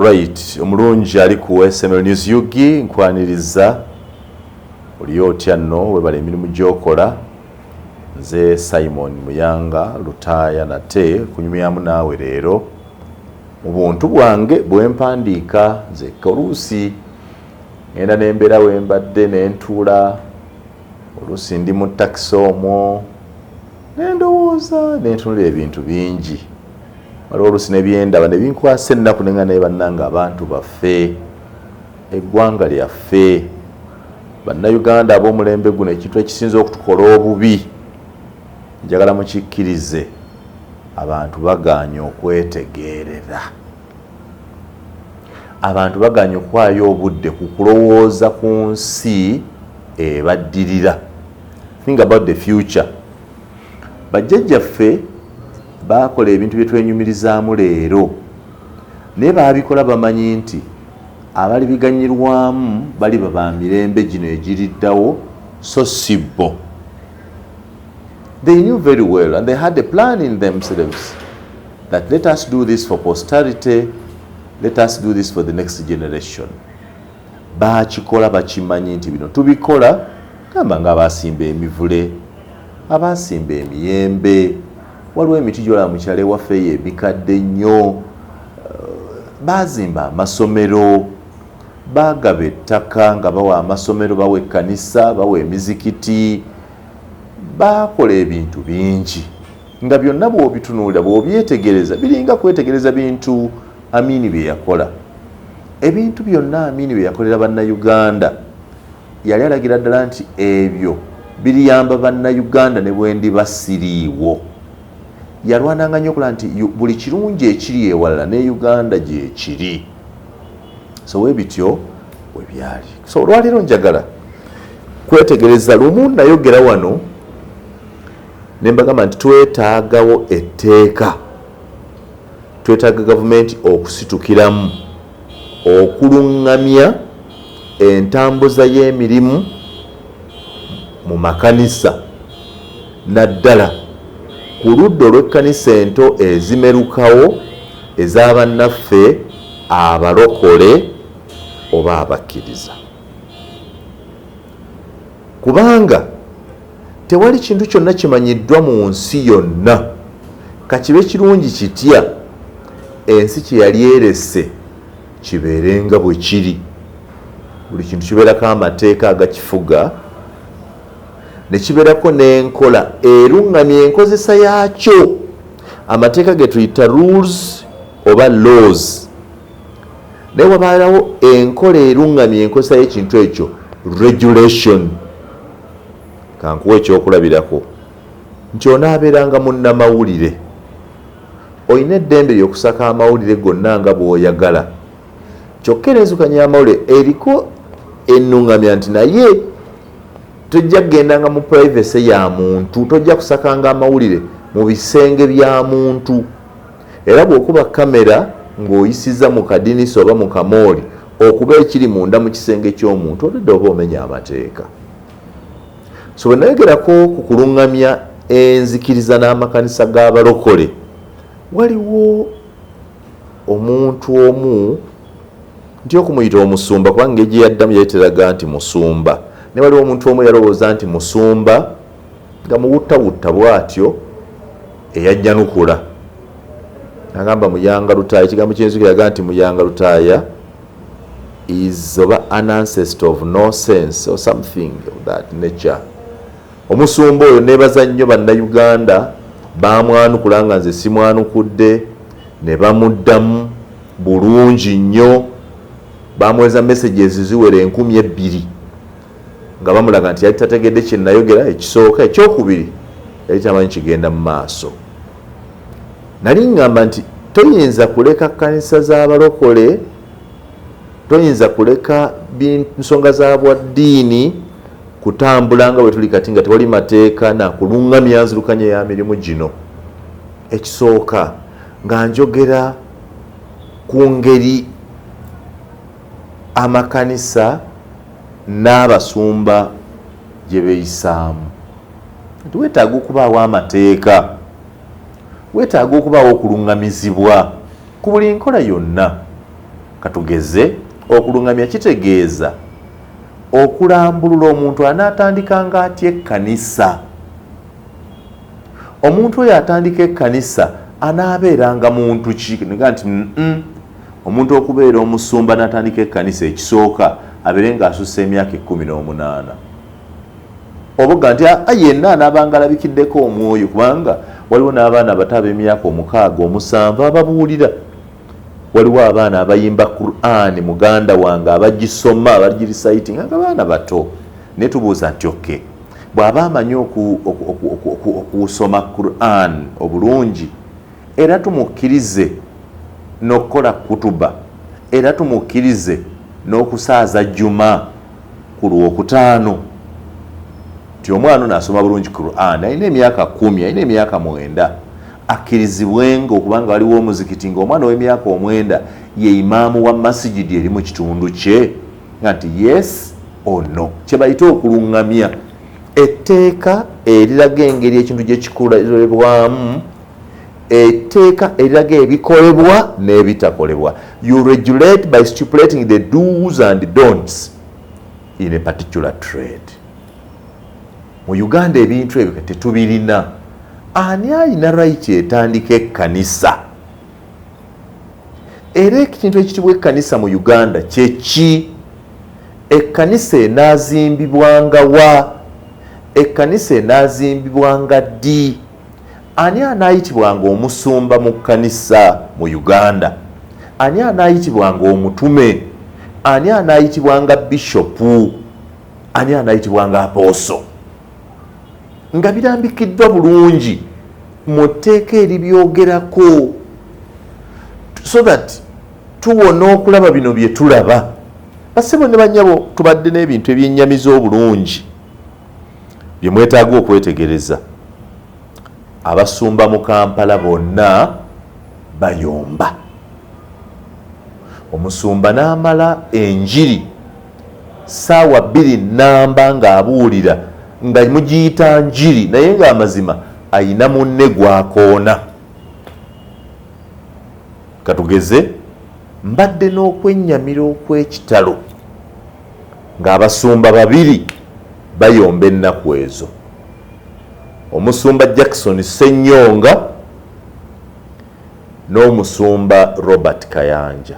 Alright, omulungi ali ku SML News UG, nkwaniriza. Oli otya nno? Webala emirimu gy'okola. Nze Simon Muyanga Lutaaya, nate kunyumyamu naawe leero mu buntu bwange bwe mpandiika nzekka. Oluusi ngenda nembeera wembadde nentuula, oluusi ndi mu takisi omwo nendowooza, nentunula ebintu bingi. Waliwo oluusi nebyendaba nebinkwasa ennaku, nenga naye bannanga, abantu baffe, eggwanga lyaffe, Bannayuganda ab'omulembe guno, ekintu ekisinza okutukola obubi, njagala mukikkirize, abantu bagaanye okwetegeerera, abantu bagaanye okuwaayo obudde ku kulowooza ku nsi ebaddirira. Think about the future. Bajjajjaffe baakola ebintu bye twenyumirizaamu leero, naye baabikola bamanyi nti abali biganyirwamu baliba ba mirembe gino egiriddawo, so si bo. They knew very well and they had a plan in themselves that let us do this for posterity, let us do this for the next generation. Bakikola bakimanyi nti bino tubikola, gamba nga abasimba emivule, abasimba emiyembe. Waliwo emiti gyolaba mukyalo ewaffe eyo emikadde ennyo. Bazimba amasomero, bagaba ettaka nga bawa amasomero, bawa ekkanisa, bawa emizikiti, bakola ebintu bingi nga byonna bw'obitunuulira, bw'obyetegereza, biringa kwetegereza bintu Amini bye yakola. Ebintu byonna Amini bye yakolera Bannayuganda, yali alagira ddala nti ebyo biriyamba Bannayuganda ne bwendiba siriiwo. Yalwananga nnyo okulaba nti buli kirungi ekiri ewalala ne Uganda gyekiri. So webityo we byali. So olwaleero njagala kwetegereza. Lumu nayogera wano ne mbagamba nti twetaagawo etteeka, twetaaga gavumenti okusitukiramu okuluŋŋamya entambuza y'emirimu mu makanisa, naddala ku ludda olw'ekkanisa ento ezimerukawo ez'abannaffe abalokole oba abakkiriza, kubanga tewali kintu kyonna kimanyiddwa mu nsi yonna, kakibe kirungi kitya, ensi kye yali erese kibeerenga bwe kiri. Buli kintu kibeerako amateeka agakifuga, ne kibeerako n'enkola eruŋŋamya enkozesa yaakyo, amateeka ge tuyita rules oba laws. Naye wabeerawo enkola eruŋŋamya enkozesa y'ekintu ekyo, regulation. Kankuwa ekyokulabirako nti onaabeeranga munnamawulire, olina eddembe lyokusaka amawulire gonna nga bw'oyagala. Kyokka era enzukanya y'amawulire eriko ennuŋŋamya nti naye tojja kugendanga mu privacy ya muntu, tojja kusakanga amawulire mu bisenge bya muntu. Era bw'okuba kamera ng'oyisiza mu kadinisa oba mu kamooli okuba ekiri munda mu kisenge ky'omuntu, olidde oba omenya amateeka. So bwe nayogerako ku kuluŋŋamya enzikiriza n'amakanisa g'abalokole, waliwo omuntu omu, nti okumuyita omusumba, kubanga engeri gye yaddamu yali teraga nti musumba, naye waliwo omuntu omu yalowooza nti musumba nga muwuttawutta bw'atyo, eyajjanukula agamba Muyanga Lutaaya. Ekigambo kyenzukiraga nti Muyanga Lutaaya is oba an ancestor of no sense or something of that nature. Omusumba oyo nebaza nnyo Bannayuganda bamwanukula nga nze simwanukudde, ne bamuddamu bulungi nnyo. Bamuweza messages ziwera 2000 nga bamulaga nti yali tategedde kyenayogera ekisooka, ekyokubiri yali tamanyi kigenda mu maaso. Nali ŋŋamba nti toyinza kuleka kkanisa z'abalokole, toyinza kuleka nsonga za bwaddiini kutambula nga bwe tuli kati nga tewali mateeka nakuluŋŋamya nzirukanya ya mirimu gino. Ekisooka nga njogera ku ngeri amakanisa n'abasumba gye beeyisaamu, nti weetaaga okubaawo amateeka, weetaaga okubaawo okuluŋŋamizibwa ku buli nkola yonna. Katugeze, okuluŋŋamya kitegeeza okulambulula omuntu anaatandikanga atya ekkanisa. Omuntu oyo atandika ekkanisa anaabeeranga muntu ki? Nga nti omuntu okubeera omusumba n'atandika ekkanisa, ekisooka abeere ng'asussa emyaka 18, oba oga nti yenna anaabanga alabikiddeko omwoyo, kubanga waliwo n'abaana abato ab'emyaka 6, 7 ababuulira. Waliwo abaana abayimba Quran, muganda wange, abagisoma, abagireciting nga baana bato. Naye tubuuza nti, okay, bw'aba amanyi okusoma Quran obulungi, era tumukkirize n'okukola kutuba, era tumukkirize n'okusaaza juma ku Lwokutaano, nti omwana ono asoma bulungi Quran, alina emyaka 10, alina emyaka 9, akkirizibwenga okubanga waliwo omuzikiti nga omwana ow'emyaka 9 ye imaamu wa masigidi eri mu kitundu kye? Nga nti yes or no. Kye bayita okuluŋŋamya, etteeka eriraga engeri ekintu gye kikolebwamu, etteeka eriraga ebikolebwa n'ebitakolebwa. You regulate by stipulating the do's and don'ts in a particular trade. Mu Uganda ebintu ebyo tetubirina. Ani alina right etandika ekkanisa? Era ekintu ekitibwa ekkanisa mu Uganda kyeki? Ekkanisa enaazimbibwanga wa? Ekkanisa enaazimbibwanga ddi? Ani anaayitibwanga omusumba mu kkanisa mu Uganda? Ani anaayitibwanga omutume? Ani anaayitibwanga bishopu? Ani anaayitibwanga apostle? Nga birambikiddwa bulungi mu tteeka eribyogerako, so that tuwona okulaba bino bye tulaba. Basebo ne banyabo, tubadde n'ebintu ebyennyamiza obulungi bye mwetaaga okwetegereza. Abasumba mu Kampala bonna bayomba. Omusumba n'amala enjiri saawa 2 namba ng'abuulira, nga mugiyita njiri, naye ng'amazima ayina munne gwakoona. Katugeze, mbadde n'okwennyamira okw'ekitalo ng'abasumba babiri bayomba ennaku ezo, omusumba Jackson Ssenyonga n'omusumba Robert Kayanja.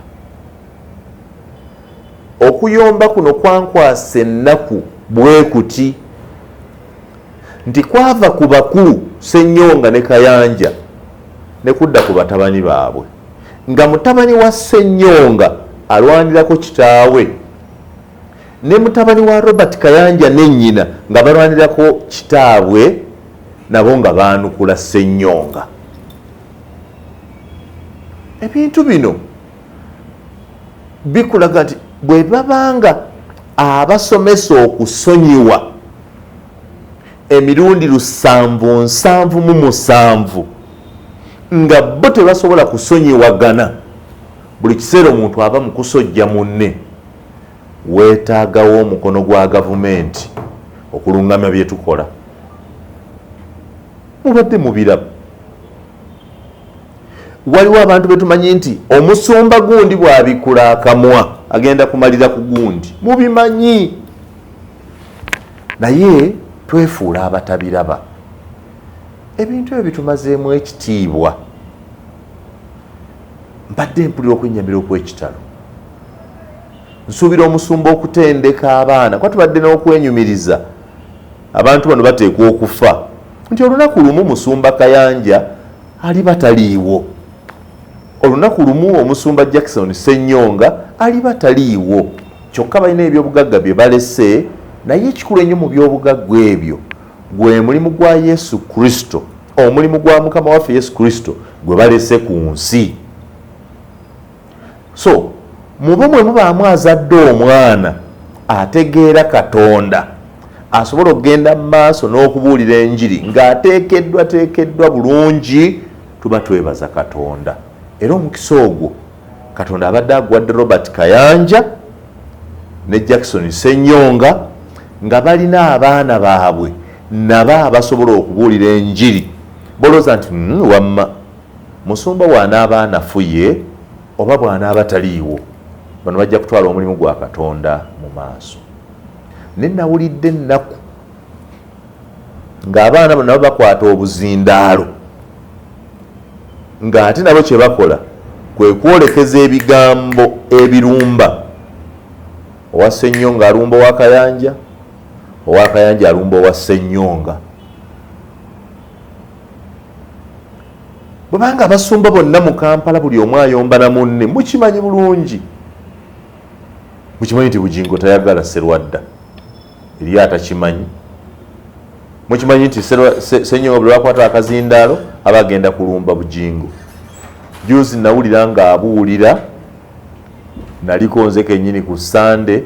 Okuyomba kuno kwankwasa ennaku bwe kuti nti kwava ku bakulu Ssenyonga ne Kayanja ne kudda ku batabani baabwe, nga mutabani wa Ssenyonga alwanirako kitaawe, ne mutabani wa Robert Kayanja ne nnyina nga balwanirako kitaabwe, nabo nga baanukula Ssenyonga. Ebintu bino bikulaga nti bwe babanga abasomesa okusonyiwa emirundi 777, nga bo tebasobola kusonyiwagana, buli kiseera omuntu aba mu kusojja munne, weetaagawo omukono gwa gavumenti okuluŋŋamya bye tukola. Mubadde mubiraba, waliwo abantu betumanyi nti omusumba gundi bw'abikula akamwa agenda kumalira ku gundi. Mubimanyi, naye twefuula abatabiraba. Ebintu ebyo bitumazeemu ekitiibwa. Mbadde mpulira okwennyamira okw'ekitalo. Nsuubira omusumba okutendeka abaana, kuba tubadde n'okwenyumiriza, abantu bano bateekwa okufa nti olunaku lumu musumba Kayanja aliba taliiwo, olunaku lumu omusumba Jackson Ssenyonga aliba taliiwo. Kyokka balina ebyobugagga bye balese, naye ekikulu ennyo mu byobugagga ebyo gwe mulimu gwa Yesu Kristo, omulimu gwa Mukama waffe Yesu Kristo gwe balese ku nsi. So mubo mwe mubaamu azadde omwana ategeera Katonda, asobola okugenda mu maaso n'okubuulira enjiri ng'ateekeddwa teekeddwa bulungi, tuba twebaza Katonda. Era omukisa ogwo Katonda abadde agwadde Robert Kayanja ne Jackson Ssenyonga, nga balina abaana baabwe nabo abasobola okubuulira enjiri. Bolowooza nti wamma musumba bw'anaaba anafuye oba bw'anaaba taliiwo, Bano bajja kutwala omulimu gwa Katonda mu maaso. Naye nawulidde ennaku ng'abaana bano nabo bakwata obuzindaalo, ng'ate nabo kye bakola kwe kwolekeza ebigambo ebirumba. Owa Ssenyonga alumba owa Kayanja, owa Kayanja alumba owa Ssenyonga. Bwebanga abasumba bonna mu Kampala buli omu ayomba na munne, mukimanyi bulungi, mukimanyi nti Bugingo tayagala Serwadda, eri atakimanyi. Mukimanyi nti Ssenyonga buli lwakwata akazindaalo aba agenda kulumba Bugingo. Juzi nawulira ng'abuulira, naliko nze kennyini ku Sande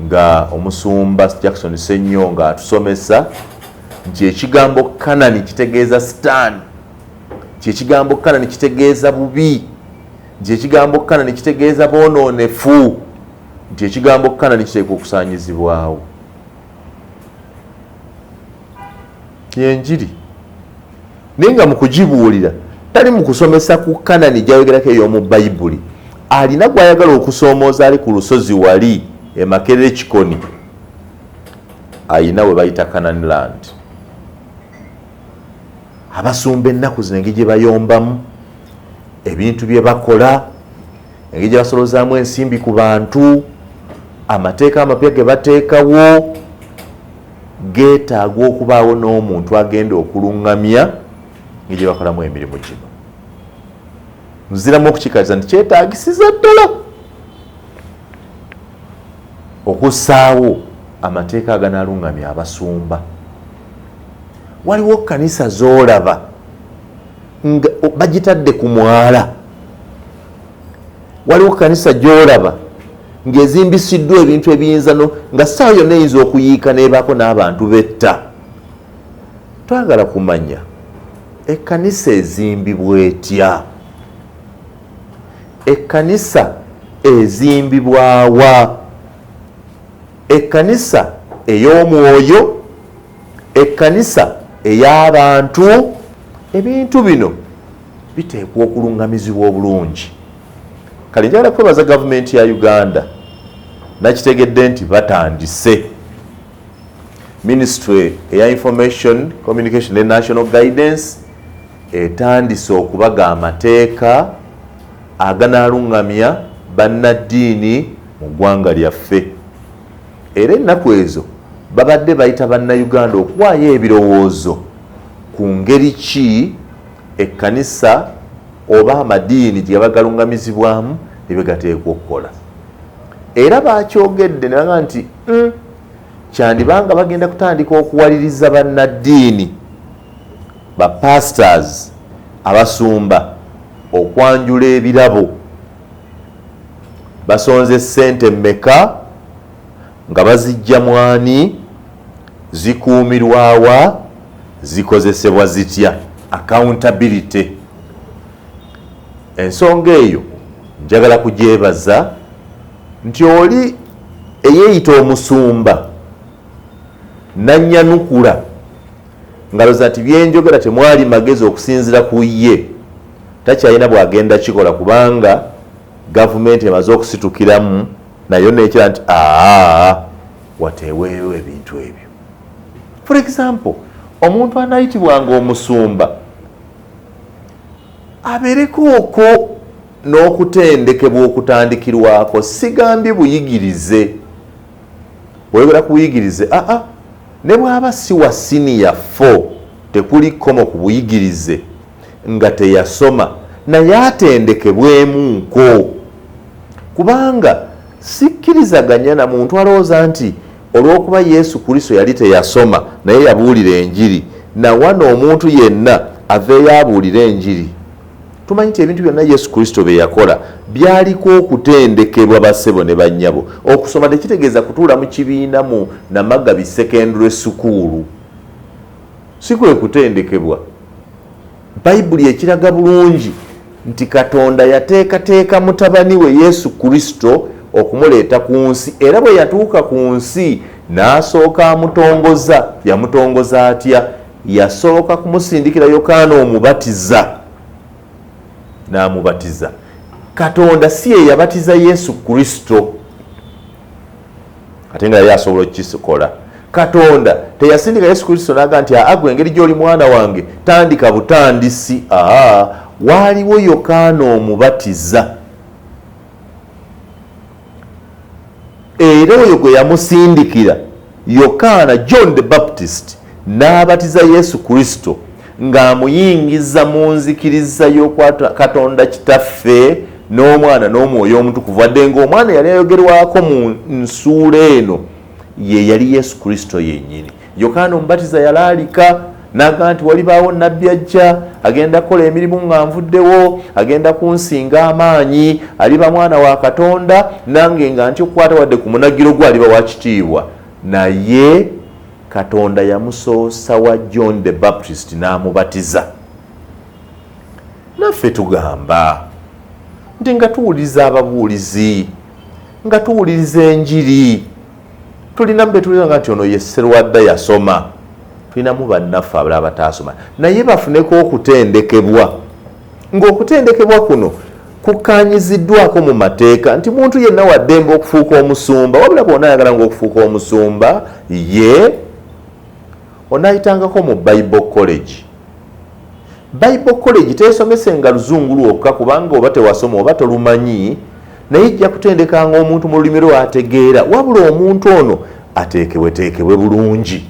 nga omusumba Jackson Ssenyonga atusomesa nti ekigambo Kanani kitegeeza Sitaani, nti ekigambo Kanani kitegeeza bubi, nti ekigambo Kanani kitegeeza boonoonefu, nti ekigambo Kanani kiteekwa okusaanyizibwawo. Yenjiri naye nga mu kugibuulira tali mu kusomesa ku Kanani gyayogerako ey'omu Bayibuli. Alina gw'ayagala okusoomooza ali ku lusozi wali e Makerere Kikoni, ayina we bayita Canaan land. Abasumba ennaku zino engeri gye bayombamu, ebintu bye bakola, engeri gye basolozaamu ensimbi ku bantu, amateeka amapya ge bateekawo, geetaaga okubaawo n'omuntu agenda okuluŋŋamya engeri gye bakolamu emirimu gino. Nziramu okukikaliza nti kyetaagisiza ddala okussaawo amateeka aganaaluŋŋamya abasumba. Waliwo kkanisa z'olaba nga bagitadde ku mwala, waliwo kkanisa gy'olaba ng'ezimbisiddwa ebintu ebiyinza no nga ssaawa yonna eyinza okuyiika n'ebaako n'abantu betta. Twagala kumanya ekkanisa ezimbibwa etya, ekkanisa ezimbibwawa, ekkanisa ey'omwoyo, ekkanisa ey'abantu. Ebintu bino biteekwa okuluŋŋamizibwa obulungi. Kale njagala kwebaza gavumenti ya Uganda, nakitegedde nti batandise ministry eya information communication ne national guidance etandise okubaga amateeka aganaaluŋŋamya bannaddiini mu ggwanga lyaffe. Era ennaku ezo babadde bayita bannayuganda okuwaayo ebirowoozo ku ngeri ki ekkanisa oba amadiini gye gaba galuŋŋamizibwamu ne bye gateekwa okukola. Era baakyogedde ne bagamba nti kyandiba nga bagenda kutandika okuwaliriza bannaddiini, ba pastors, abasumba okwanjula ebirabo. Basonze ssente mmeka, nga bazijja mwani, zikuumirwawa, zikozesebwa zitya? Accountability. Ensonga eyo njagala kugyebaza nti oli eyeeyita omusumba nannyanukula ngaloza nti byenjogera temwali magezi okusinzira ku ye, takyalina bw'agenda kikola kubanga gavumenti emaze okusitukiramu nayo nekira nti aa wateeweewo ebintu ebyo. For example, omuntu anayitibwanga omusumba abeereko okwo n'okutendekebwa okutandikirwako. Sigambye buyigirize, bw'oyogera ku buyigirize aa ne bw'aba si wa siniya 4 tekuli kkomo ku buyigirize nga teyasoma, naye atendekebwemuko, kubanga sikkirizaganya na muntu alowooza nti olw'okuba Yesu Kristo yali teyasoma naye yabuulira enjiri, nawano omuntu yenna aveeyo abuulire enjiri. Tumanyi nti ebintu byonna Yesu Kristo bye yakola byaliko okutendekebwa. Bassebo ne bannyabo, okusoma tekitegeeza kutuula mu kibiina mu Namagabi Secondary School, si kwe kutendekebwa. Bayibuli ekiraga bulungi nti Katonda yateekateeka mutabani we Yesu Kristo okumuleeta ku nsi, era bwe yatuuka ku nsi n'asooka amutongoza. Yamutongoza atya? Yasooka kumusindikira Yokaana Omubatiza n'amubatiza. Katonda si ye yabatiza Yesu Kristo, ate nga yali asobola okukikola. Katonda teyasindika Yesu Kristo naga nti aa gwe engeri gy'oli mwana wange tandika butandisi. Aa, waaliwo Yokaana Omubatiza, era oyo gwe yamusindikira Yokaana, John the Baptist, n'abatiza Yesu Kristo ng'amuyingiza mu nzikiriza y'okwa Katonda Kitaffe n'Omwana n'Omwoyo Omutukuvu, wadde ng'Omwana yali ayogerwako mu nsuula eno ye yali Yesu Kristo yennyini. Yokaana Omubatiza yalaalika n'agamba nti walibaawo nnabbi ajja, agenda kukola emirimu nga nvuddewo, agenda kunsinga amaanyi, aliba mwana wa Katonda, nange nga ntya okukwata wadde ku munagiro gwe, aliba wa kitiibwa. Naye Katonda yamusoosa wa John the Baptist n'amubatiza. Naffe tugamba nti nga tuwuliriza ababuulizi, nga tuwuliriza enjiri, tulinamu betuwulira nti ono ye Sserwadda yasoma, tulinamu bannaffe abalala bataasoma, naye bafuneko okutendekebwa, ng'okutendekebwa kuno kukkaanyiziddwako mu mateeka nti muntu yenna waddembe okufuuka omusumba, wabula bw'ona ayagala ng'okufuuka omusumba ye onaayitangako mu Bible College. Bible College teesomesenga luzungu lwokka, kubanga oba tewasoma oba tolumanyi, naye ejja kutendekanga omuntu mu lulimi lwategeera, wabula omuntu ono ateekebweteekebwe bulungi.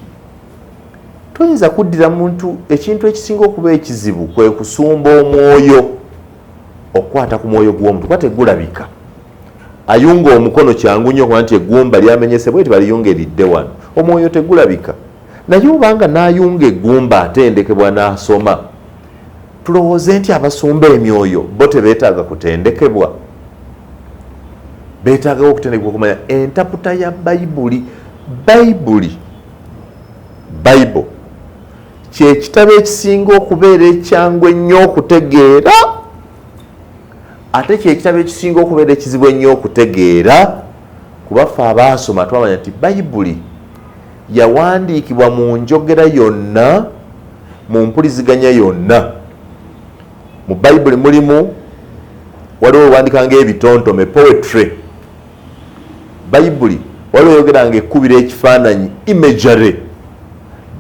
Toyinza kuddira muntu. Ekintu ekisinga okuba ekizibu kwe kusumba omwoyo, okukwata ku mwoyo gw'omuntu, kuba tegulabika. Ayunga omukono kyangu nnyo okuba nti eggumba lyamenyese bwe ti, baliyunga eridde wano. Omwoyo tegulabika, naye obanga n'ayunga eggumba atendekebwa n'asoma, tulowooze nti abasumba emyoyo bo tebeetaaga kutendekebwa? Beetaagawo okutendekebwa okumanya entaputa ya Bayibuli. Bayibuli, Bible, kyekitabo ekisinga okubeera ekyangu ennyo okutegeera, ate kyekitabo ekisinga okubeera ekizibu ennyo okutegeera. Kuba ffe abaasoma twamanya nti Bayibuli yawandiikibwa mu njogera yonna, mu mpuliziganya yonna. Mu Bayibuli mulimu, waliwo ewandika ngaebitontome, poetry. Bayibuli waliwo eyogera nga ekkubira ekifaananyi, imagery.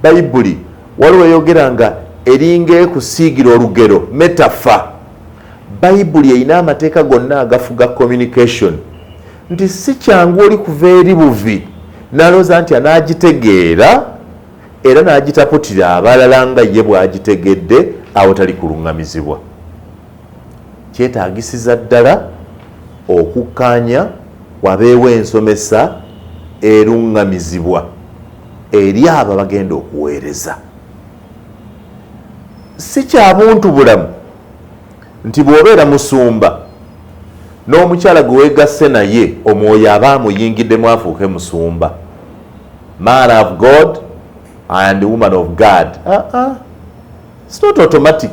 Bayibuli waliwo eyogera nga eringa ekusiigira olugero, metaphor. Bayibuli erina amateeka gonna agafuga communication, nti si kyangu oli kuva eri buvi n'alowooza nti anaagitegeera era n'agitaputira abalala nga ye bw'agitegedde awatali kuluŋŋamizibwa. Kyetaagisiza ddala okukkaanya wabeewo ensomesa eruŋŋamizibwa eri abo abagenda okuweereza. Si kya buntu bulamu nti bw'obeera musumba n'omukyala gwe weegasse naye, omwoyo aba amuyingiddemu afuuke musumba, man of God and woman of God. It's not automatic,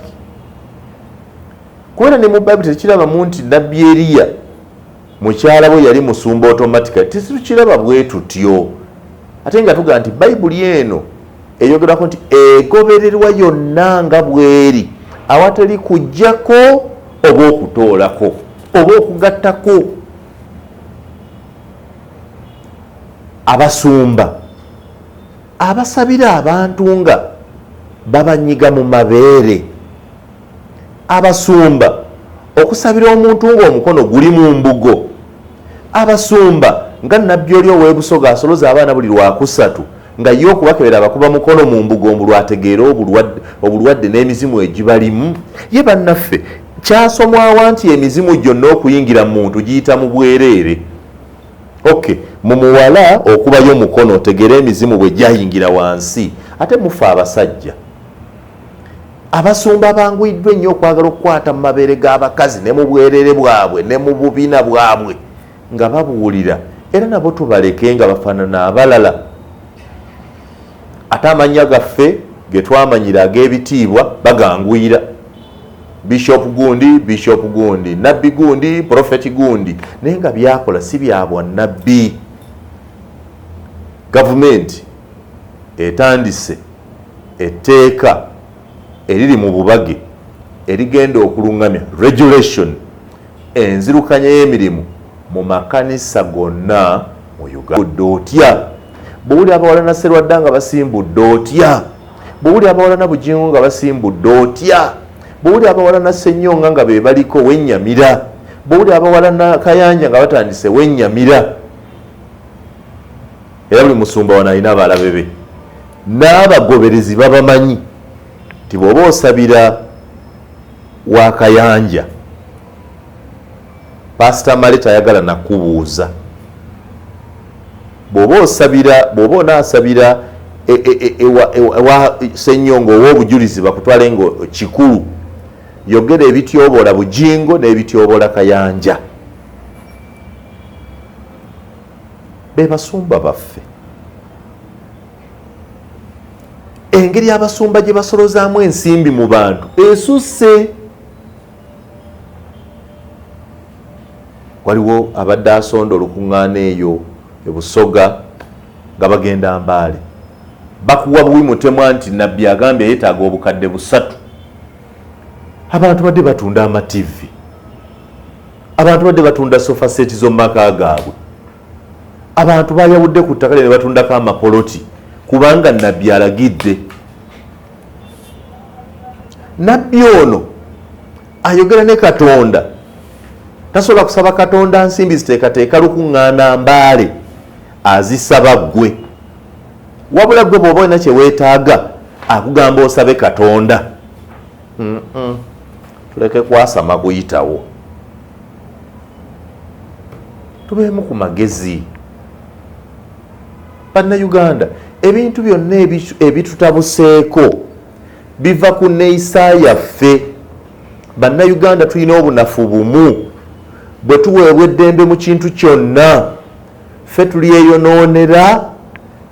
kubeera ne mu Bayibuli tekirabamu nti nabbi Eriya mukyala bwe yali musumba automatically. Tetukiraba bwe tutyo. Ate nga tugamba nti Bayibuli eno eyogerako nti egobererwa yonna nga bweri, awatali kujjako oba okutoolako oba okugattako. Abasumba abasabira abantu nga babanyiga mu mabeere, abasumba okusabira omuntu ng'omukono guli mu mbugo, abasumba nga nabbi oli ow'ebusoga asoloza abaana buli lwakusatu nga ye okubakebera abakuba mukono mu mbugo mbu lwategeera obulwadde n'emizimu egibalimu. Ye bannaffe, kyasomwawa nti emizimu gyonna okuyingira mu muntu giyita mu bwereere? Ok, mu muwala okubayo mukono otegeere emizimu bwe gyayingira wansi, ate mufe abasajja? Abasumba banguyiddwa ennyo okwagala okukwata mu mabeere g'abakazi ne mu bwerere bwabwe ne mu bubina bwabwe nga babuulira, era nabo tubaleke nga bafaanana abalala. Ate amannya gaffe ge twamanyira ag'ebitiibwa baganguyira: bishop gundi, bishop gundi, nabbi gundi, profeti gundi, naye nga byakola si bya bwannabbi. Gavumenti etandise etteeka eriri mu bubage erigenda okuluŋŋamya regulation. Enzirukanya y'emirimu mu makanisa gonna mu Uganda otya? Bw'owulira abawalana Serwadda nga basimbudde otya? Bw'owulira abawalana Bugingo nga basimbudde otya? Bw'owulira abawalana Ssenyonga nga be baliko wennyamira? Bw'owulira abawalana Kayanja nga batandise wennyamira? Era buli musumba wano alina abalabe be n'abagoberezi babamanyi nti bw'oba osabira wa Kayanja, Pasita Male tayagala nakubuuza. Bw'oba osabira, bw'oba onaasabira ewa Ssenyonga ow'obujulizi bakutwale nga kikulu, yogera ebityoboola Bugingo n'ebityoboola Kayanja. Be basumba baffe. Engeri abasumba gye basolozaamu ensimbi mu bantu esusse. Waliwo abadde asonda olukuŋŋaana eyo e Busoga nga bagenda Mbaale, bakuwa buwi mutemwa nti Nabbi agambye yeetaaga 3000. Abantu badde batunda amativi, abantu badde batunda sofa seti z'omu maka gaabwe, abantu bayawudde ku ttaka ne batundako amapoloti kubanga Nabbi alagidde. Nabbi ono ayogera ne Katonda, tasobola kusaba Katonda nsimbi ziteekateeka lukuŋŋaana Mbaale, azisaba ggwe. Wabula ggwe bw'oba olina kye weetaaga akugamba osabe Katonda. Tuleke kwasama kuyitawo, tubeemu ku magezi. Bannayuganda, ebintu byonna ebitutabuseeko biva ku neeyisa yaffe. Bannayuganda tulina obunafu bumu: bwe tuweebwa eddembe mu kintu kyonna, ffe tulyeyonoonera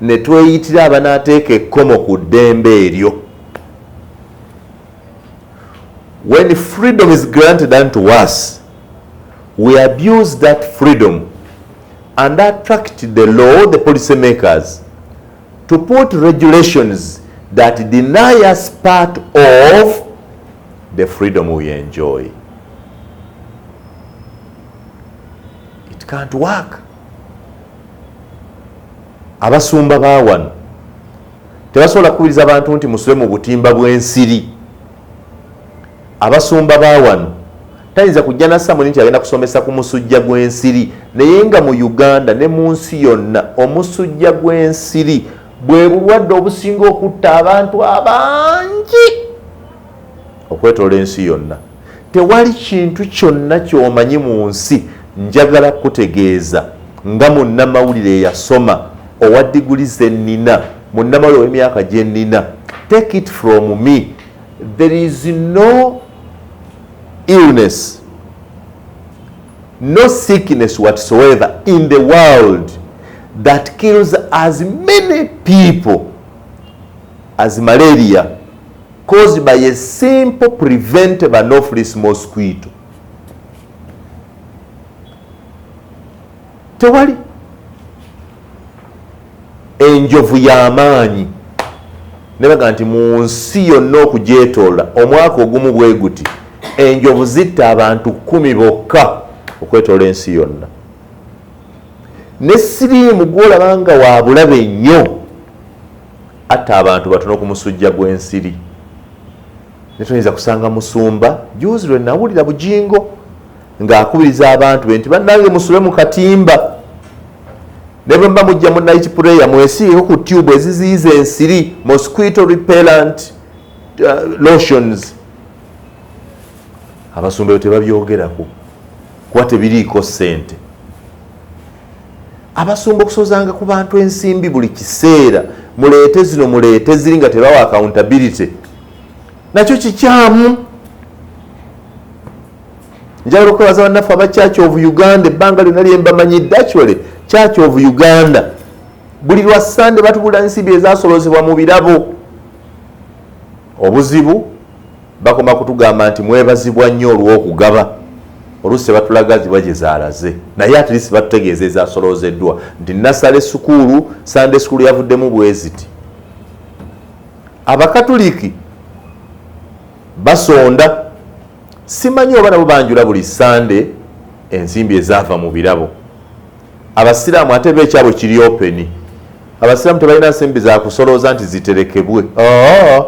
ne tweyitira abanaateeka ekkomo ku ddembe eryo. When freedom is granted unto us, we abuse that freedom and attract the law, the policy makers, to put regulations that deny us part of the freedom we enjoy. It can't work. Abasumba ba wano tebasobola kukubiriza bantu nti musule mu butimba bw'ensiri. Abasumba ba wano tayinza kujja na sermon nti agenda kusomesa ku musujja gw'ensiri, naye nga mu Uganda ne mu nsi yonna omusujja gw'ensiri bwe bulwadde obusinga okutta abantu abangi okwetoola ensi yonna. Tewali kintu kyonna ky'omanyi mu nsi. Njagala kutegeeza nga munnamawulire eyasoma, owa diguli zennina, munnamawulire ow'emyaka gye nnina, take it from me, there is no illness, no sickness whatsoever in the world that kills as many people as malaria, caused by a simple preventable Anopheles mosquito. Tewali. Enjovu y'amaanyi nebaga nti mu nsi yonna okugyetoola omwaka ogumu bwe guti, enjovu zitta abantu 10 bokka okwetoola ensi yonna. Ne siriimu gwolaba nga wa bulabe nnyo atta abantu batono ku musujja gw'ensiri. Netuyinza kusanga musumba. Juzi lwe nawulira Bugingo ng'akubiriza abantu be nti bannange musule mu katimba, ne bwe mba mujja mu night prayer mwesiigeko ku tube eziziyiza ensiri, mosquito repellent lotions. Abasumba ebyo tebabyogerako kuba tebiriiko ssente. Abasumba okusozanga ku bantu ensimbi buli kiseera, muleete zino, muleete ziri, nga tebawa accountability, nakyo kikyamu. Njagala okwebaza bannaffe aba Church of Uganda. Ebbanga lyonna lyembamanyidde, actually Church of Uganda buli lwa Sande batubula nsimbi ezasolozebwa mu birabo. Obuzibu bakoma kutugamba nti mwebazibwa nnyo olw'okugaba, oluusi tebatulaga ziba gye zaalaze, naye at least batutegeeza ezasolozeddwa nti nasale sukuulu, Sande school yavuddemu bweziti. Abakatuliki basonda, simanyi oba nabo banjula buli Sande. Ensimbi ezaava mu birabo. Abasiraamu ate beekyabwe kiri open. Abasiraamu tebalina nsimbi zakusolooza nti ziterekebwe. Oh.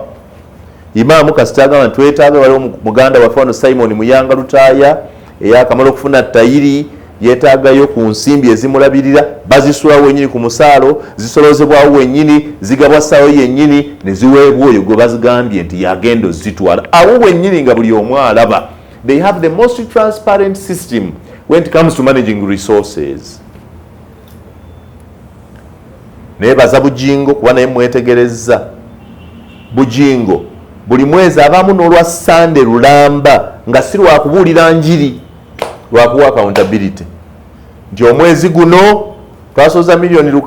Imaamu kasita agamba nti twetaaga, waliwo muganda waffe wano Simon Muyanga Lutaaya eyakamala okufuna tayiri, yeetaagayo ku nsimbi ezimulabirira, bazisulawo wenyini ku musaalo, zisolozebwawo wenyini, zigabwa ssaawo yennyini ne ziweebwa oyo gwe bazigambye nti yagenda ozitwala awo wenyini nga buli omu alaba. They have the most transparent system when it comes to managing resources. Naye baza Bujingo kuba naye mwetegerezza Bujingo buli mwezi abaamu n'olwa Sande lulamba nga si lwakubuulira njiri, lwakuwa accountability nti omwezi guno twasoza 6 miliyoni,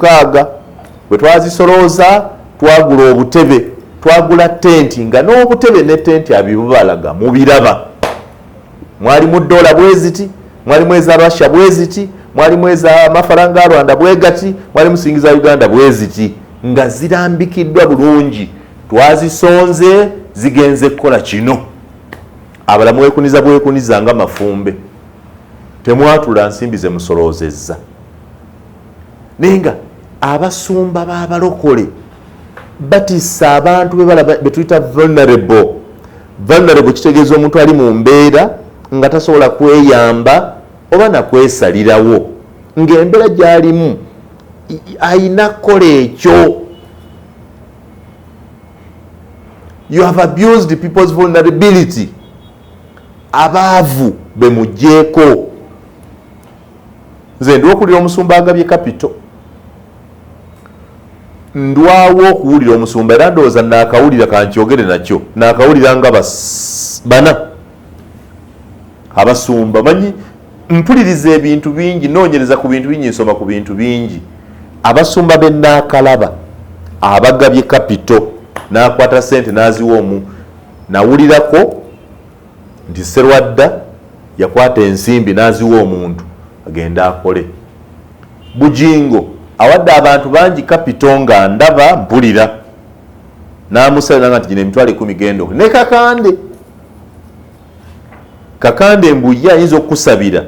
bwe twazisolooza twagula obutebe, twagula tenti, nga n'obutebe ne tenti abibubalaga mubiraba. Mwalimu dola bweziti, mwalimu eza Russia bweziti, mwalimu eza mafaranga Rwanda bwegati, mwalimu siringi za Uganda bweziti, nga zirambikiddwa bulungi, twazisonze, zigenze kukola kino. Abala mwekuniza bwekuniza nga mafumbe, temwatula nsimbi zemusoloozezza. Naye nga abasumba b'abalokole batisa abantu betuyita vulnerable. Vulnerable kitegeeza omuntu ali mu mbeera nga tasobola kweyamba oba nakwesalirawo, ng'embeera gy'alimu ayina kukola ekyo. You have abused people's vulnerability. Abaavu bemugjeeko. Nze ndi okuwulira omusumba agabye capital, ndwawo okuwulira omusumba, era ndowooza naakawulira, kankyogere nakyo, naakawulira nga bana abasumba. Manyi mpuliriza ebintu bingi, noonyereza ku bintu bingi, nsoma ku bintu bingi. Abasumba be naakalaba abagabye capital, n'akwata sente n'aziwa omu, nawulirako nti Serwadda yakwata ensimbi n'aziwa omuntu agende akole. Bujingo awadde abantu bangi capital nga ndaba mpulira n'amusala nga nti gino 100,000 genda ne Kakande. Kakande mbuye ayinza okukusabira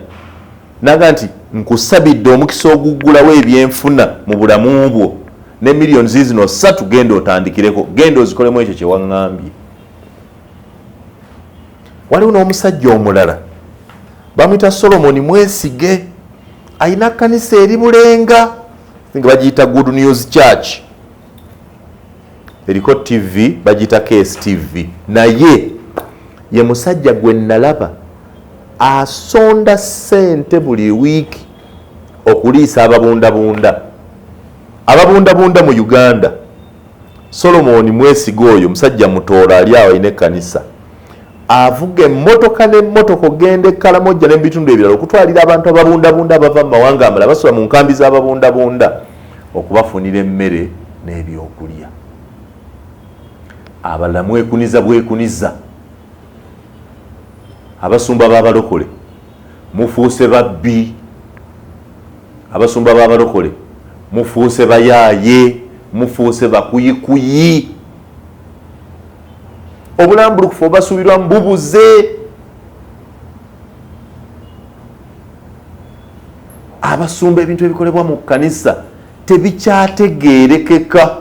naga nti nkusabidde omukisa oguggulawo ebyenfuna mu bulamu bwo ne miliyoni zizino 3, genda otandikireko, genda ozikolemu ekyo kyewaŋŋambye. Waliwo n'omusajja omulala bamwita Solomoni Mwesige, ayina kanisa eri Bulenga nga bagiyita Good News Church, eriko TV bagiyita KSTV. Naye ye musajja gwe nalaba asonda ssente buli wiiki okuliisa ababundabunda, ababundabunda mu Uganda. Solomoni Mwesiga oyo musajja Mutooro ali awo, alina ekkanisa, avuga emmotoka n'emmotoka ogenda Ekkalamojja n'ebitundu ebirala okutwalira abantu ababundabunda abava mu mawanga amalala basula mu nkambi z'ababundabunda, okubafunira emmere n'ebyokulya. Abalala mwekuniza bwekuniza. Abasumba b'abalokole mufuuse babbi, abasumba b'abalokole mufuuse bayaaye, mufuuse bakuyikuyi. Obulambulukufu obasuubirwamu bubuze. Abasumba, ebintu ebikolebwa mu kkanisa tebikyategeerekeka.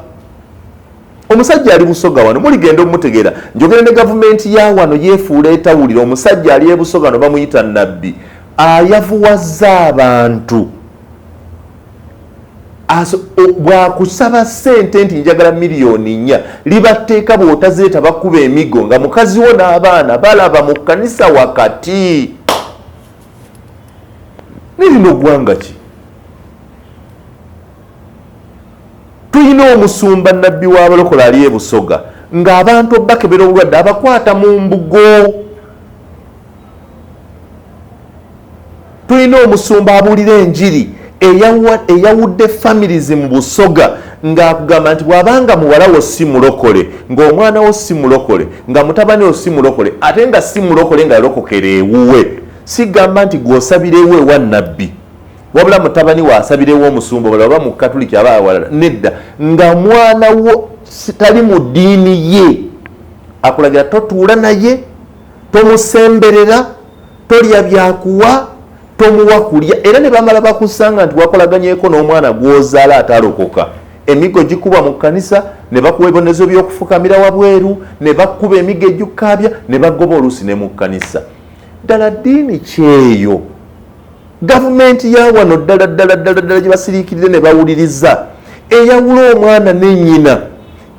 Omusajja ali Busoga wano, muligenda omutegeera, njogere ne gavumenti ya wano yeefuula etawulira. Omusajja ali ebusoga wano bamuyita Nabbi, ayavuwazza abantu. Bwakusaba ssente nti njagala 4 miliyoni, libatteeka, bw'otazireeta bakuba emigo nga mukazi wo n'abaana balaba mu kkanisa wakati. Nerino ggwanga ki? Tulina omusumba nabbi w'abalokola ali ebusoga ng'abantu obakebera obulwadde abakwata mu mbugo. Tulina omusumba abuulira enjiri eyawudde families mu Busoga, ng'akugamba nti bw'abanga muwala wo si mulokole, ng'omwana wo si mulokole, nga mutabani wo si mulokole, ate nga si mulokole nga yalokokera ewuwe, sigamba nti gw'osabira ewe ewa nabbi, wabula mutabani we asabirewo omusumba obala oba mukatuliki aba awalala, nedda, nga mwana wo tali mu ddiini ye, akulagira totuula naye, tomusemberera, tolya byakuwa. Tomuwa kulya, era ne bamala bakusanga nti wakolaganyeko n'omwana gw'ozaala atalokoka. Emigo gikubwa mu kkanisa, ne bakuwa ebibonerezo by'okufukamira wabweru, ne bakuba emigo egikukaabya, ne bagoba oluusi ne mu kkanisa. Ddala ddiini kyeyo gavumenti ya wano ddala ddala ddala ddala gye basiriikirire ne bawuliriza, eyawula omwana ne nnyina,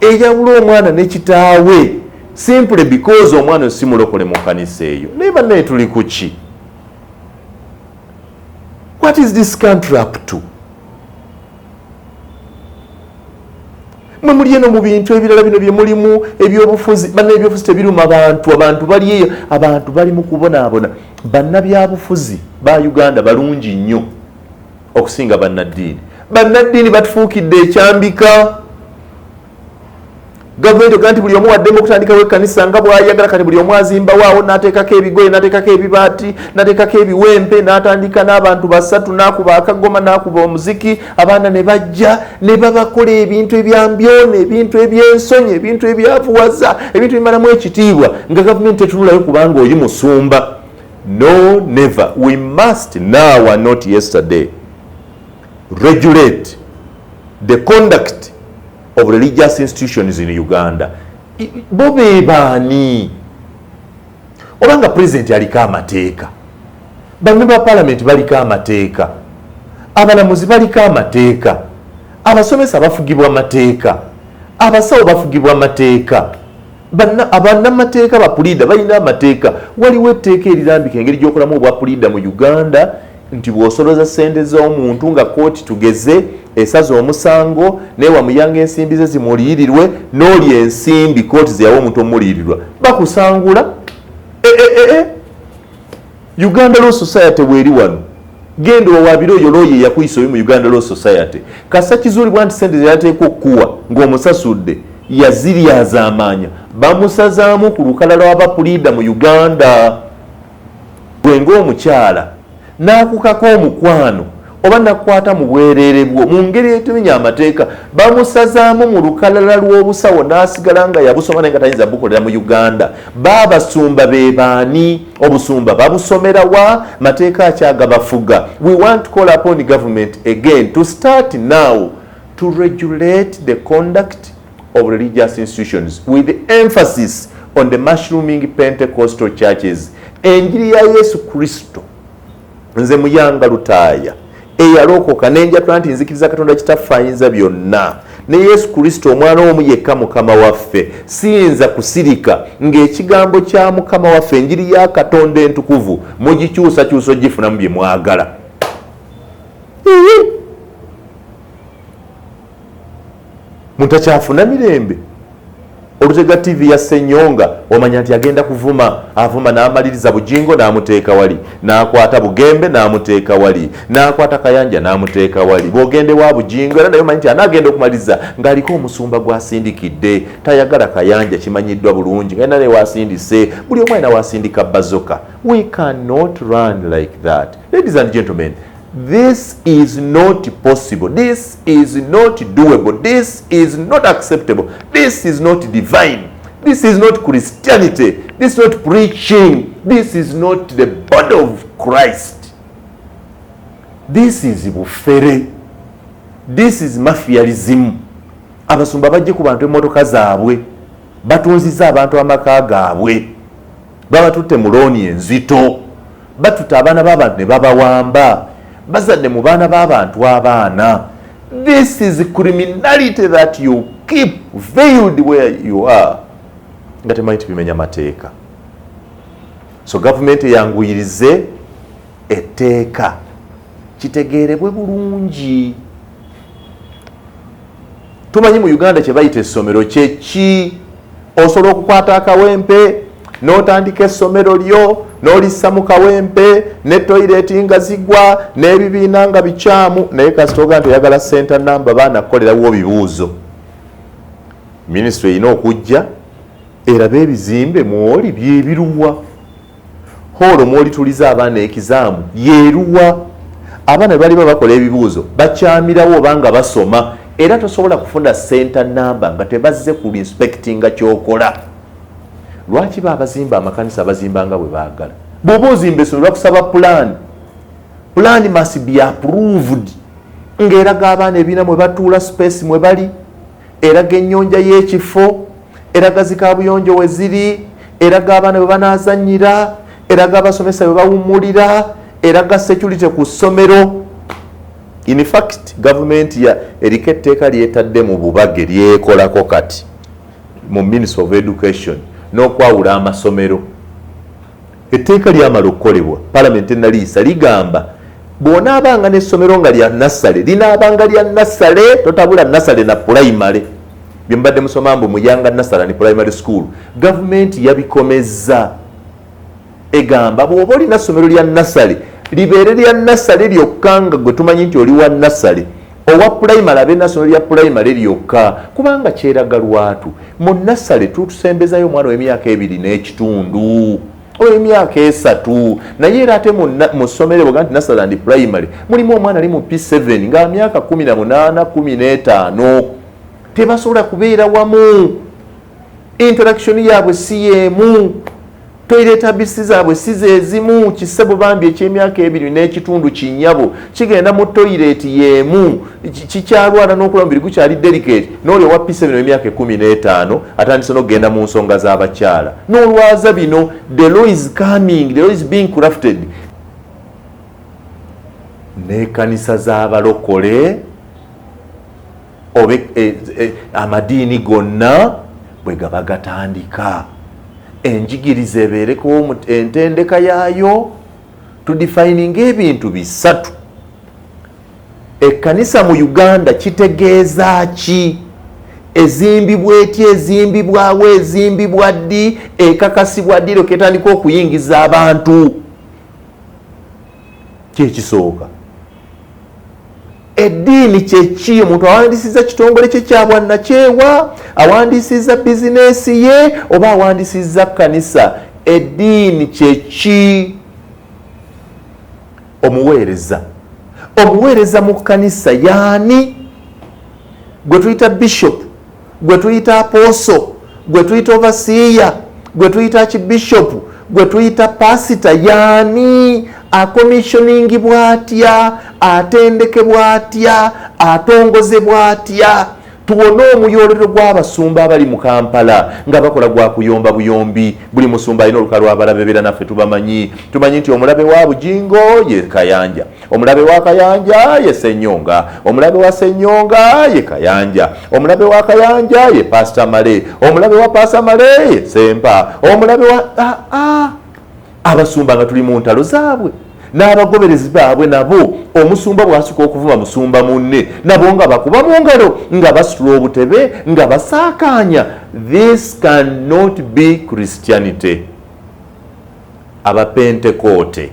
eyawula omwana ne kitaawe, simply because omwana si mulokole mu kkanisa eyo. Naye bannaye, tuli ku ki? What is this country up to? Mwe muli eno mu bintu ebirala bino bye mulimu, ebyobufuzi. Banna, ebyobufuzi tebiruma bantu. Abantu bali eyo, abantu bali mu kubonaabona. Bannabyabufuzi ba Uganda balungi nnyo okusinga bannaddiini. Bannaddiini batufuukidde ekyambika. Gavumenti ogaa nti buli omu waddemu okutandikawo ekkanisa nga bw'ayagala. Kati buli omu azimbawo awo, n'ateekako ebigoye, n'ateekako ebibaati, n'ateekako ebiwempe, n'atandika n'abantu basatu, n'akuba akagoma, n'akuba omuziki, abaana ne bajja ne babakola ebintu ebyambyona, ebintu ebyensonyi, ebintu ebyavuwaza, ebintu ebimalamu ekitiibwa, nga gavumenti tetunulayo kubanga oyi musumba. No, never. We must now and not yesterday regulate the conduct of religious institutions in Uganda. Bo bebaani? Obanga president aliko amateeka, bamemba ba parliament baliko amateeka, abalamuzi baliko amateeka, abasomesa bafugibwa amateeka, abasawo bafugibwa amateeka, abannamateeka, bapuliida balina amateeka. Waliwo etteeka erirambika engeri gy'okolamu obwa puliida mu Uganda, nti bw'osoloza ssente z'omuntu nga kooti, tugeze, esaza omusango, naye wamuyanga ensimbi ze zimuliyirirwe, n'olya ensimbi kooti zeyawa omuntu omuliyirirwa, bakusangula. E, e, e, e. Uganda Law Society bweri wano, genda owabire oyo looya eyakuyisa oyo mu Uganda Law Society. Kasa kizuulibwa nti sente zeyateeka okukuwa ng'omusasudde yaziryazaamaanya, bamusazaamu ku lukalala lw'abapuliida mu Uganda. Gwe ng'omukyala n'akukako omukwano oba nakwata mu bwereere bwo mu ngeri etemenya amateeka, bamusazaamu mu lukalala lw'obusawo, n'asigala nga yabusoma naye nga tayinza bukolera mu Uganda. Baabasumba be baani? Obusumba babusomera wa? Mateeka akyagabafuga? We want to call upon government again to start now to regulate the conduct of religious institutions, with emphasis on the mushrooming Pentecostal churches. Enjiri ya Yesu Kristo, nze Muyanga Lutaaya eyalokoka nenjatula nti nzikiriza Katonda Kitaffe ayinza byonna ne Yesu Kristo omwana omu yekka Mukama waffe, siyinza kusirika ng'ekigambo kya Mukama waffe, enjiri ya Katonda entukuvu, mugikyusakyusa ogifunamu bye mwagala. Mutakyafuna mirembe. Olutega TV ya Senyonga, omanya nti agenda kuvuma, avuma n'amaliriza Bujingo n'amuteeka wali, n'akwata Bugembe n'amuteeka wali, n'akwata Kayanja n'amuteeka wali. Bw'ogende wa Bujingo era naye omanyi nti anaagenda okumaliriza ng'aliko omusumba gw'asindikidde. Tayagala Kayanja, kimanyiddwa bulungi nga naye wasindise. Buli omu alina wasindika bazoka. We cannot run like that, ladies and gentlemen. This is not possible. This is not doable. This is not acceptable. This is not divine. This is not Christianity. This is not preaching. This is not the body of Christ. This is bufere. This is mafialism. Abasumba bajje ku bantu emmotoka zaabwe, batunziza abantu amaka gaabwe, babatutte mu looni enzito, batutte abaana b'abantu ne babawamba, bazadde mu baana b'abantu abaana. This is criminality that you keep veiled where you are, nga temanyi tibimenya mateeka. So gavumenti eyanguyirize etteeka kitegeerebwe bulungi. Tumanyi mu Uganda kye bayita essomero kyeki? Osobola okukwata akawempe n'otandika essomero lyo n'olissa mu kawempe, ne toyireti nga zigwa, n'ebibiina nga bikyamu, naye kasita oga nti oyagala center number, baana kukolerawo bibuuzo, minisitule erina okujja eraba ebizimbe mwoli byebiruwa, hall mwolituliza abaana exam yeruwa, abaana baliba bakola ebibuuzo bakyamirawo obanga basoma. Era tosobola kufuna center number nga tebazze ku inspectinga kyokola. Lwaki ba abazimba amakanisa bazimba nga bwe baagala? Bw'oba ozimba essomero, bakusaba pulaani. Plan must be approved, ng'eraga abaana ebiina mwe batuula, space mwe bali, eraga ennyonja y'ekifo, eraga zikabuyonjo we ziri, eraga abaana bwe banaazannyira, eraga abasomesa bwe bawummulira, eraga security ku ssomero. In fact, gavumenti ya eriko etteeka lyetadde mu bubage lyekolako kati mu Ministry of Education n'okwawula amasomero. Etteeka lyamala okukolebwa, Palamenti enaliisa, ligamba bw'onaabanga n'essomero nga lya nursery, linaabanga lya nursery, totabula nursery na pulayimale. Bye mubadde musoma mbu Muyanga Nursery ne Primary School, gavumenti yabikomezza. Egamba bw'oba olina ssomero lya nursery, libeere lya nursery lyokka, nga gwe tumanyi nti oli wa nursery. Owa pulayimale abe nassomero lya pulayimale lyokka, kubanga kyeraga lwatu mu nursery tutusembezayo omwana w'emyaka 2.5 oba emyaka 3. Naye era ate mu ssomero bwega nti nursery and primary, mulimu omwana ali mu P7 nga myaka 18, 15. Tebasobola kubeera wamu, interaction yaabwe si yeemu, toilet habits zaabwe si zeezimu. Kisebo bambi ekyemyaka 2.5, kinyabo, kigenda mu toilet yeemu, kikyalwala n'okula, mubiri gukyali delicate, n'oli owa P7 emyaka 15 atandise n'okugenda mu nsonga z'abakyala n'olwaza bino. The law is coming, the law is being crafted. N'ekkanisa z'abalokole oba amadiini gonna bwe gaba gatandika, enjigiriza ebeereko entendeka yaayo. Tudefininga ebintu bisatu. Ekkanisa mu Uganda kitegeeza ki? Ezimbibwa etya? Ezimbibwawo? Ezimbibwa ddi? Ekakasibwa ddi? Lyoka etandika okuyingiza abantu. Kyekisooka. Eddiini kyeki? Omuntu awandisiza kitongole kye kyabwannakyewa, awandisiza bizinesi ye, oba awandisiza kkanisa? Eddiini kyeki? Omuweereza mu kkanisa yaani? Gwe tuyita bishop, gwe tuyita apostle, gwe tuyita overseer, gwe tuyita archbishop, gwe tuyita pasita, yaani? Acommissioningibwa atya? Atendekebwa atya? Atongozebwa atya? Tuwone omuyolero gw'abasumba abali mu Kampala nga bakola gwa kuyomba buyombi. Buli musumba alina oluka lw'abalabe beera, naffe tubamanyi. Tumanyi nti omulabe wa Bujingo ye Kayanja, omulabe wa Kayanja ye Senyonga, omulabe wa Senyonga ye Kayanja, omulabe wa Kayanja ye Pasita Male, omulabe wa Pasita Male ye Sempa, omulabe wa Abasumba nga tuli mu ntalo zaabwe n'abagoberezi baabwe nabo. Omusumba bw'asuka okuvuma musumba munne, nabo nga bakuba mu ngalo, nga basitula obutebe, nga basaakaanya. This cannot be Christianity. Abapentekoote,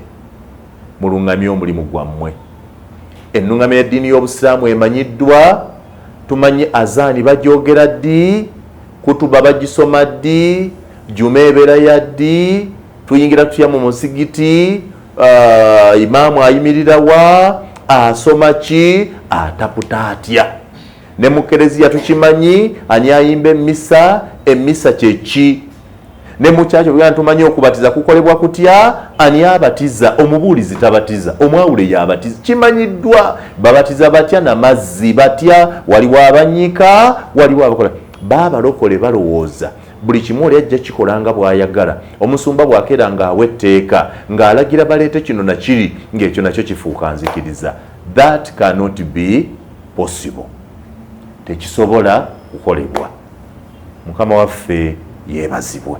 muluŋŋamye omulimu gwammwe. Ennuŋŋamya y'eddiini y'Obusiraamu emanyiddwa. Tumanyi azaani bagyogera ddi, kutuba bagisoma ddi, juma ebeera ya ddi, tuyingira tutya mu musigiti, imaamu ayimirira wa, asoma ki, ataputa atya. Ne mu kereziya tukimanyi ani ayimba emisa, emisa kyeki. Ne mu kyakyo buganda tumanyi okubatiza kukolebwa kutya, ani abatiza, omubuulizi tabatiza, omwawule yabatiza, kimanyiddwa. Babatiza batya? Namazzi batya? Waliwo abanyika, waliwo abakola. Baabalokole balowooza buli kimu oli ajja kikola nga bw'ayagala. Omusumba bw'akeera ng'awa etteeka, ng'alagira baleete kino nakiri, ng'ekyo nakyo kifuuka nzikiriza. That cannot be possible, tekisobola kukolebwa. Mukama waffe yeebazibwe.